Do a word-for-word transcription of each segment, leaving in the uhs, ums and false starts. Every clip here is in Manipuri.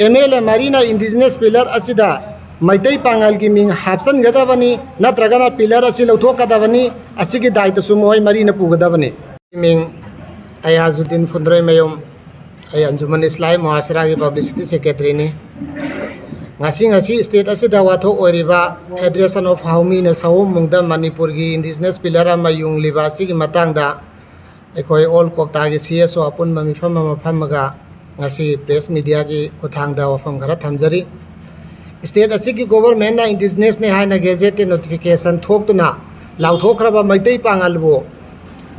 ꯑꯦꯝ ꯑꯦꯜ ꯑꯦ ꯃꯔꯤꯅ ꯏꯟꯗꯤꯖꯤꯅꯁ ꯄꯤꯂꯔ ꯑꯁꯤꯗ ꯃꯩꯇꯩ ꯄꯥꯉꯜꯒꯤ ꯃꯤꯡ ꯍꯥꯞꯆꯤꯟꯒꯗꯕꯅꯤ, ꯅꯠꯇ꯭ꯔꯒꯅ ꯄꯤꯂꯔ ꯑꯁꯤ ꯂꯧꯊꯣꯛꯀꯗꯕꯅꯤ꯫ ꯑꯁꯤꯒꯤ ꯗꯥꯏꯇꯁꯨ ꯃꯈꯣꯏ ꯃꯔꯤꯅ ꯄꯨꯒꯗꯕꯅꯤ꯫ ꯃꯤꯡ ꯑꯌꯥꯖꯨꯗꯤꯟ ꯐꯨꯟꯗ꯭ꯔꯩꯃꯌꯨꯝ, ꯑꯩ ꯑꯟꯖꯨꯃꯟ ꯏꯁꯂꯥꯍꯤ ꯃꯣꯍꯥꯁꯤꯔꯥꯒꯤ ꯄꯕ꯭ꯂꯤꯁꯤꯇꯤ ꯁꯦꯀ꯭ꯔꯦꯇꯔꯤꯅꯤ꯫ ꯉꯁꯤ, ꯉꯁꯤ ꯁ꯭ꯇꯦꯠ ꯑꯁꯤꯗ ꯋꯥꯊꯣꯛ ꯑꯣꯏꯔꯤꯕ ꯐꯦꯗꯔꯦꯁꯟ ꯑꯣꯐ ꯍꯥꯎꯃꯤꯅ ꯁꯑꯣꯝꯕꯨꯡꯗ ꯃꯅꯤꯄꯨꯔꯒꯤ ꯏꯟꯗꯤꯖꯤꯅꯁ ꯄꯤꯂꯔ ꯑꯃ ꯌꯨꯡꯂꯤꯕ ꯑꯁꯤꯒꯤ ꯃꯇꯥꯡꯗ ꯑꯩꯈꯣꯏ ꯑꯣꯜ ꯀ꯭ꯋꯥꯛꯇꯥꯒꯤ ꯁꯤ ꯑꯦꯁ ꯑꯣ ꯑꯄꯨꯟꯕ ꯃꯤꯐꯝ ꯑꯃ ꯐꯝꯃꯒ ꯉꯁꯤ ꯄ꯭ꯔꯦꯁ ꯃꯤꯗꯤꯌꯥꯒꯤ ꯈꯨꯠꯊꯥꯡꯗ ꯋꯥꯐꯝ ꯈꯔ ꯊꯝꯖꯔꯤ꯫ ꯁ꯭ꯇꯦꯠ ꯑꯁꯤꯒꯤ ꯒꯣꯚꯔꯟꯃꯦꯟꯠꯅ ꯏꯟꯗꯤꯖꯤꯅꯁꯅꯤ ꯍꯥꯏꯅ ꯒꯦꯖꯦꯠꯀꯤ ꯅꯣꯇꯤꯐꯤꯀꯦꯁꯟ ꯊꯣꯛꯇꯨꯅ ꯂꯥꯎꯊꯣꯛꯈ꯭ꯔꯕ ꯃꯩꯇꯩ ꯄꯥꯉꯜꯕꯨ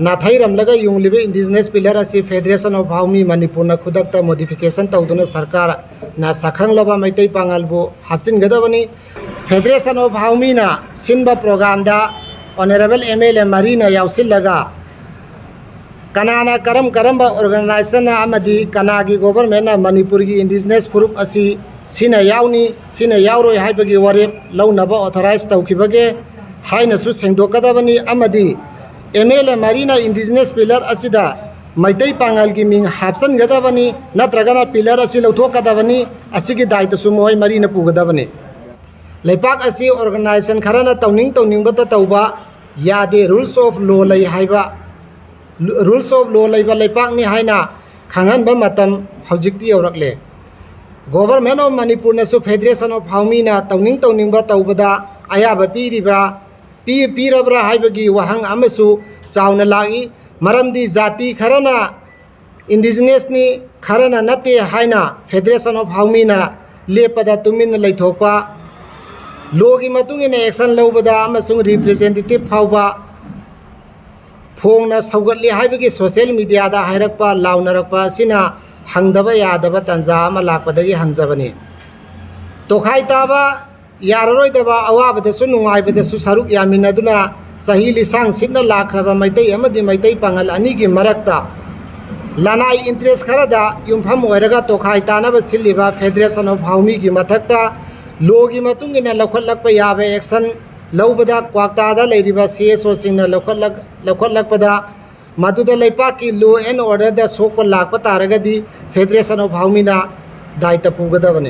ꯅꯥꯊꯩꯔꯝꯂꯒ ꯌꯨꯡꯂꯤꯕ ꯏꯟꯗꯤꯖꯤꯅꯁ ꯄꯤꯂꯔ ꯑꯁꯤ ꯐꯦꯗꯔꯦꯁꯟ ꯑꯣꯐ ꯍꯥꯎꯃꯤ ꯃꯅꯤꯄꯨꯔꯅ ꯈꯨꯗꯛꯇ ꯃꯣꯗꯤꯐꯤꯀꯦꯁꯟ ꯇꯧꯗꯨꯅ ꯁꯔꯀꯥꯔꯅ ꯁꯛꯈꯪꯂꯕ ꯃꯩꯇꯩ ꯄꯥꯉꯜꯕꯨ ꯍꯥꯞꯆꯤꯟꯒꯗꯕꯅꯤ꯫ ꯐꯦꯗꯔꯦꯁꯟ ꯑꯣꯐ ꯍꯥꯎꯃꯤꯅ ꯁꯤꯟꯕ ꯄ꯭ꯔꯣꯒ꯭ꯔꯥꯝꯗ ꯑꯣꯅꯔꯦꯕꯜ ꯑꯦꯝ ꯑꯦꯜ ꯑꯦ ꯃꯔꯤꯅ ꯌꯥꯎꯁꯤꯜꯂꯒ ꯀꯅꯥꯅ ꯀꯔꯝ ꯀꯔꯝꯕ ꯑꯣꯔꯒꯅꯥꯏꯖꯦꯁꯟꯅ ꯑꯃꯗꯤ ꯀꯅꯥꯒꯤ ꯒꯣꯚꯔꯟꯃꯦꯟꯠꯅ ꯃꯅꯤꯄꯨꯔꯒꯤ ꯏꯟꯗꯤꯖꯤꯅꯁ ꯐꯨꯔꯨꯞ ꯑꯁꯤ ꯁꯤꯅ ꯌꯥꯎꯅꯤ, ꯁꯤꯅ ꯌꯥꯎꯔꯣꯏ ꯍꯥꯏꯕꯒꯤ ꯋꯥꯔꯦꯞ ꯂꯧꯅꯕ ꯑꯣꯊꯣꯔꯥꯏꯖ ꯇꯧꯈꯤꯕꯒꯦ ꯍꯥꯏꯅꯁꯨ ꯁꯦꯡꯗꯣꯛꯀꯗꯕꯅꯤ꯫ ꯑꯃꯗꯤ ꯑꯦꯝ ꯑꯦꯜ ꯑꯦ ꯃꯔꯤꯅ ꯏꯟꯗꯤꯖꯤꯅꯁ ꯄꯤꯂꯔ ꯑꯁꯤꯗ ꯃꯩꯇꯩ ꯄꯥꯉꯜꯒꯤ ꯃꯤꯡ ꯍꯥꯞꯆꯤꯟꯒꯗꯕꯅꯤ, ꯅꯠꯇ꯭ꯔꯒꯅ ꯄꯤꯂꯔ ꯑꯁꯤ ꯂꯧꯊꯣꯛꯀꯗꯕꯅꯤ꯫ ꯑꯁꯤꯒꯤ ꯗꯥꯏꯇꯁꯨ ꯃꯈꯣꯏ ꯃꯔꯤꯅ ꯄꯨꯒꯗꯕꯅꯤ꯫ ꯂꯩꯄꯥꯛ ꯑꯁꯤ ꯑꯣꯔꯒꯅꯥꯏꯖꯦꯁꯟ ꯈꯔꯅ ꯇꯧꯅꯤꯡ ꯇꯧꯅꯤꯡꯕꯇ ꯇꯧꯕ ꯌꯥꯗꯦ, ꯔꯨꯜꯁ ꯑꯣꯐ ꯂꯣ ꯂꯩ ꯍꯥꯏꯕ, ꯔꯨꯜꯁ ꯑꯣꯐ ꯂꯣ ꯂꯩꯕ ꯂꯩꯄꯥꯛꯅꯤ ꯍꯥꯏꯅ ꯈꯪꯍꯟꯕ ꯃꯇꯝ ꯍꯧꯖꯤꯛꯇꯤ ꯌꯧꯔꯛꯂꯦ꯫ ꯒꯣꯚꯔꯟꯃꯦꯟꯠ ꯑꯣꯐ ꯃꯅꯤꯄꯨꯔꯅꯁꯨ ꯐꯦꯗꯔꯦꯁꯟ ꯑꯣꯐ ꯍꯥꯎꯃꯤꯅ ꯇꯧꯅꯤꯡ ꯇꯧꯅꯤꯡꯕ ꯇꯧꯕꯗ ꯑꯌꯥꯕ ꯄꯤꯔꯤꯕ꯭ꯔꯥ, ꯄꯤ-, ꯄꯤꯔꯕ꯭ꯔꯥ ꯍꯥꯏꯕꯒꯤ ꯋꯥꯍꯪ ꯑꯃꯁꯨ ꯆꯥꯎꯅ ꯂꯥꯛꯏ꯫ ꯃꯔꯝꯗꯤ ꯖꯥꯇꯤ ꯈꯔꯅ ꯏꯟꯗꯤꯖꯤꯅꯁꯅꯤ, ꯈꯔꯅ ꯅꯠꯇꯦ ꯍꯥꯏꯅ ꯐꯦꯗꯔꯦꯁꯟ ꯑꯣꯐ ꯍꯥꯎꯃꯤꯅ ꯂꯦꯞꯄꯗ ꯇꯨꯃꯤꯟꯅ ꯂꯩꯊꯣꯛꯄ, ꯂꯣꯒꯤ ꯃꯇꯨꯡ ꯏꯟꯅ ꯑꯦꯛꯁꯟ ꯂꯧꯕꯗ ꯑꯃꯁꯨꯡ ꯔꯤꯄ꯭ꯔꯖꯦꯟꯇꯦꯇꯤꯚ ꯐꯥꯎꯕ ꯐꯣꯡꯅ ꯁꯧꯒꯠꯂꯤ ꯍꯥꯏꯕꯒꯤ ꯁꯣꯁꯤꯌꯦꯜ ꯃꯤꯗꯤꯌꯥꯗ ꯍꯥꯏꯔꯛꯄ, ꯂꯥꯎꯅꯔꯛꯄ ꯑꯁꯤꯅ ꯍꯪꯗꯕ ꯌꯥꯗꯕ ꯇꯥꯟꯖꯥ ꯑꯃ ꯂꯥꯛꯄꯗꯒꯤ ꯍꯪꯖꯕꯅꯤ꯫ ꯇꯣꯈꯥꯏ ꯇꯥꯕ ꯌꯥꯔꯔꯣꯏꯗꯕ ꯑꯋꯥꯕꯗꯁꯨ ꯅꯨꯡꯉꯥꯏꯕꯗꯁꯨ ꯁꯔꯨꯛ ꯌꯥꯃꯤꯟꯅꯗꯨꯅ ꯆꯍꯤ ꯂꯤꯁꯥꯡ ꯁꯤꯠꯅ ꯂꯥꯛꯈ꯭ꯔꯕ ꯃꯩꯇꯩ ꯑꯃꯗꯤ ꯃꯩꯇꯩ ꯄꯥꯉꯜ ꯑꯅꯤꯒꯤ ꯃꯔꯛꯇ ꯂꯅꯥꯏ ꯏꯟꯇꯔꯦꯁ ꯈꯔꯗ ꯌꯨꯝꯐꯝ ꯑꯣꯏꯔꯒ ꯇꯣꯈꯥꯏ ꯇꯥꯅꯕ ꯁꯤꯜꯂꯤꯕ ꯐꯦꯗꯔꯦꯁꯟ ꯑꯣꯐ ꯍꯥꯎꯃꯤꯒꯤ ꯃꯊꯛꯇ ꯂꯣꯒꯤ ꯃꯇꯨꯡ ꯏꯟꯅ ꯂꯧꯈꯠꯂꯛꯄ ꯌꯥꯕ ꯑꯦꯛꯁꯟ ꯂꯧꯕꯗ ꯀ꯭ꯋꯥꯛꯇꯥꯗ ꯂꯩꯔꯤꯕ ꯁꯤ ꯑꯦꯁ ꯑꯣꯁꯤꯡꯅ ꯂꯧꯈꯠꯂꯛ-, ꯂꯧꯈꯠꯂꯛꯄꯗ ꯃꯗꯨꯗ ꯂꯩꯄꯥꯛꯀꯤ ꯂꯣ ꯑꯦꯟ ꯑꯣꯔꯗꯔꯗ ꯁꯣꯛꯄ ꯂꯥꯛꯄ ꯇꯥꯔꯒꯗꯤ ꯐꯦꯗꯔꯦꯁꯟ ꯑꯣꯐ ꯍꯥꯎꯃꯤꯅ ꯗꯥꯏꯇ ꯄꯨꯒꯗꯕꯅꯤ꯫